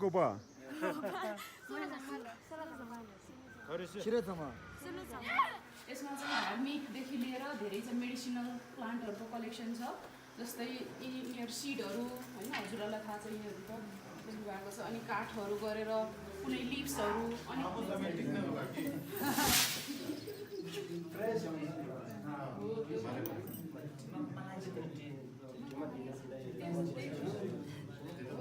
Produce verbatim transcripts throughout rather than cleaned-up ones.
को पा। सिराजमा। यसमा चाहिँ धार्मिकदेखि लिएर धेरै चाहिँ मेडिसिनल प्लान्टहरूको कलेक्सन छ। जस्तै यिनीहरू सिडहरू, होइन, हजुरहरूलाई थाहा छ, यिनीहरू त देख्नु भएको छ। अनि काठहरू गरेर कुनै लिभ्सहरू, अनि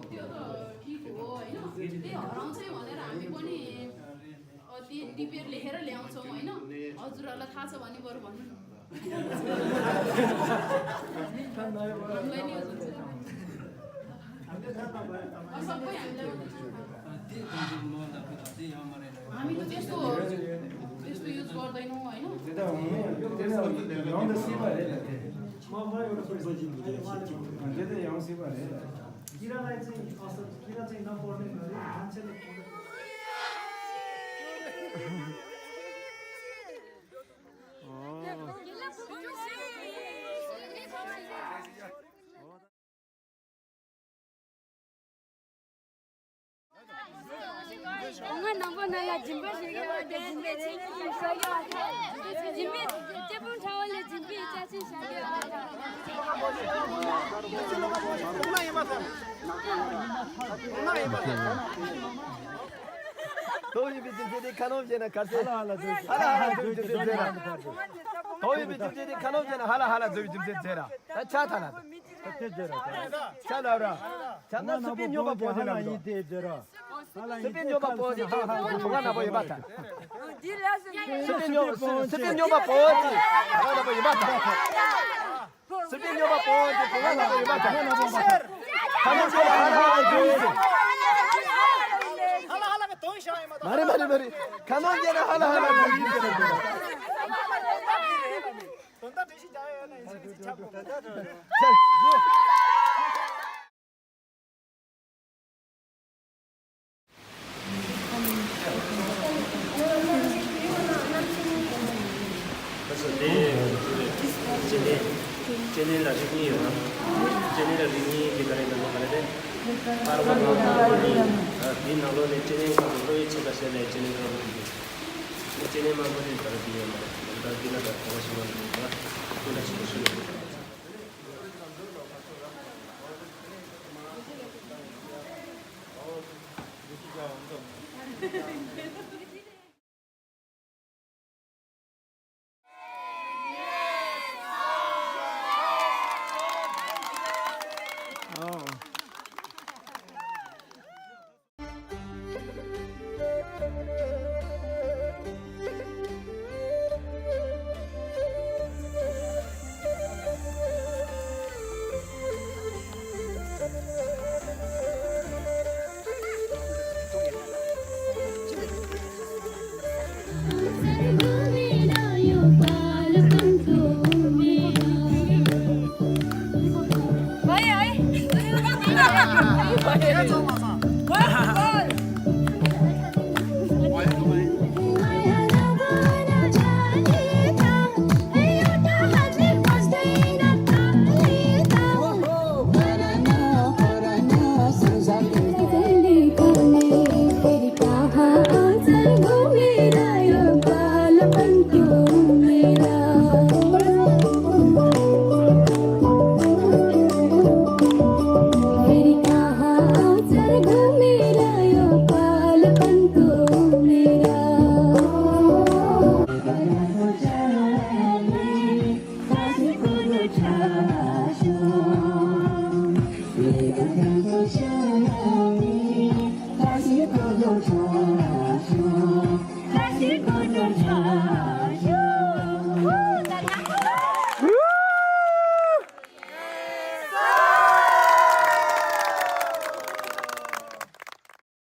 त्यो त ठिक हो, होइन? त्यही हराउँछ है भनेर हामी पनि, अ, ती टिपेर लेखेर ल्याउँछौँ, होइन? हजुरहरूलाई थाहा छ भने बरु भन्नु न। हामीलाई नि हुन्छ। अ, सबै हामीलाई हुन्छ। हामी त त्यस्तो, त्यस्तो युज गर्दैनौँ, होइन? त्यो त हुनु, त्यो त ल्याउँदा सिप हाल्यो नि त। म, म एउटा क्वेसन बुझेको थिएँ। त्यो त ल्याउँ सिप हाल्यो। किरालाई चाहिँ असल, किरा चाहिँ नपर्ने गरी मान्छेले ང་ནང་པ་ན་ལ་སྦྱིན་པ་ཞིག་ཡོད་དེ་སྦྱིན་པའི་ཆེད་དུ་ཞུ་ཡ། སྦྱིན་པའི་སྐྱེ་ཕུང་ཕྲ་བ་ལས་སྦྱིན་པའི་ཅ་ཆས་བཞག་གི་ཡོད། དོགས་ཡོད་པའི་རྒྱུ་མཚན་དེ་ཁ་ནོམ་བྱས་ན་གར་སེ། ཧ་ལ་ཧ་ལ་བཟོ་བའི་རྒྱུ་མཚན་བྱས་ར། དོགས་ཡོད་པའི་རྒྱུ་མཚན་དེ་ཁ་ནོམ་བྱས་ན་ཧ་ལ་ཧ་ལ་བཟོ་བའི་རྒྱུ་མཚན་བྱས་ར། ད་ཆ་ཐ་ལ། ཆ་ལ་ར། ཆ་ན་སི་པན་སྨྱོན་པ་པོ་དེ་ལ་འདུག་སི་པན་སྨྱོན་པ་པོ་དེ་ཐོག་ཐོག་ང་ན་པོ་ཡིན་པ་ཐ། སི་པན་སྨྱོན་སི་པན་སྨྱོན་པ་པོ་དེ་ང་ན་པོ་ཡིན་པ་ཐ། སི་པན་སྨྱོན་པ་པོ་དེ་ཐོག་ང་ན་པོ་ཡིན་པ་ཐ། ཁ་ནོམ་ཁ་ལ་ཧ་ལ་ཧ་ལ་ཟེར། ཧ་ལ་ཧ་ལ་གི་དོན་བྱ་ཡིན་མ་ཐ། མ་རེད་མ་རེད་མ་རེད། ཁ་ནོམ་བྱས་ན་ཧ་ལ་ཧ་ལ་ཟེར་ཡིན་ཟེར་ན་འདུག་དོན་དག་འགྲེལ་བཤད་རྒྱག་ཡ་ཡོད་ན་ཡིན་ཟེར་ཁྱབ་དགོས། ལགས་སོ། དེ་ཅི་ནས་ཅི་ནས་ལ་རིགས་གཉིས་ཡོད་ན། ཅི་ནས་ལ་རིགས་གཉིས་ཀྱི་ག་རེ་ཡིན་ན་ག་རེ་རེད། པར་པར་ནང་ལོགས་ནས་དེའི་ནང་ལོགས་ནས་ཅི་ནས་ཁག་གི་བློ་ཡི་ཆེ་ཁ་བཤད་ནས་ཅི་ནས་ཁག་གི་ཅི་ནས་མང་པོ་དེ་ལྟར་དེ་ཡོད་མ་རེད། ད་དེ་ལ་ད་ག་བ་ཞིག་མ་རེད།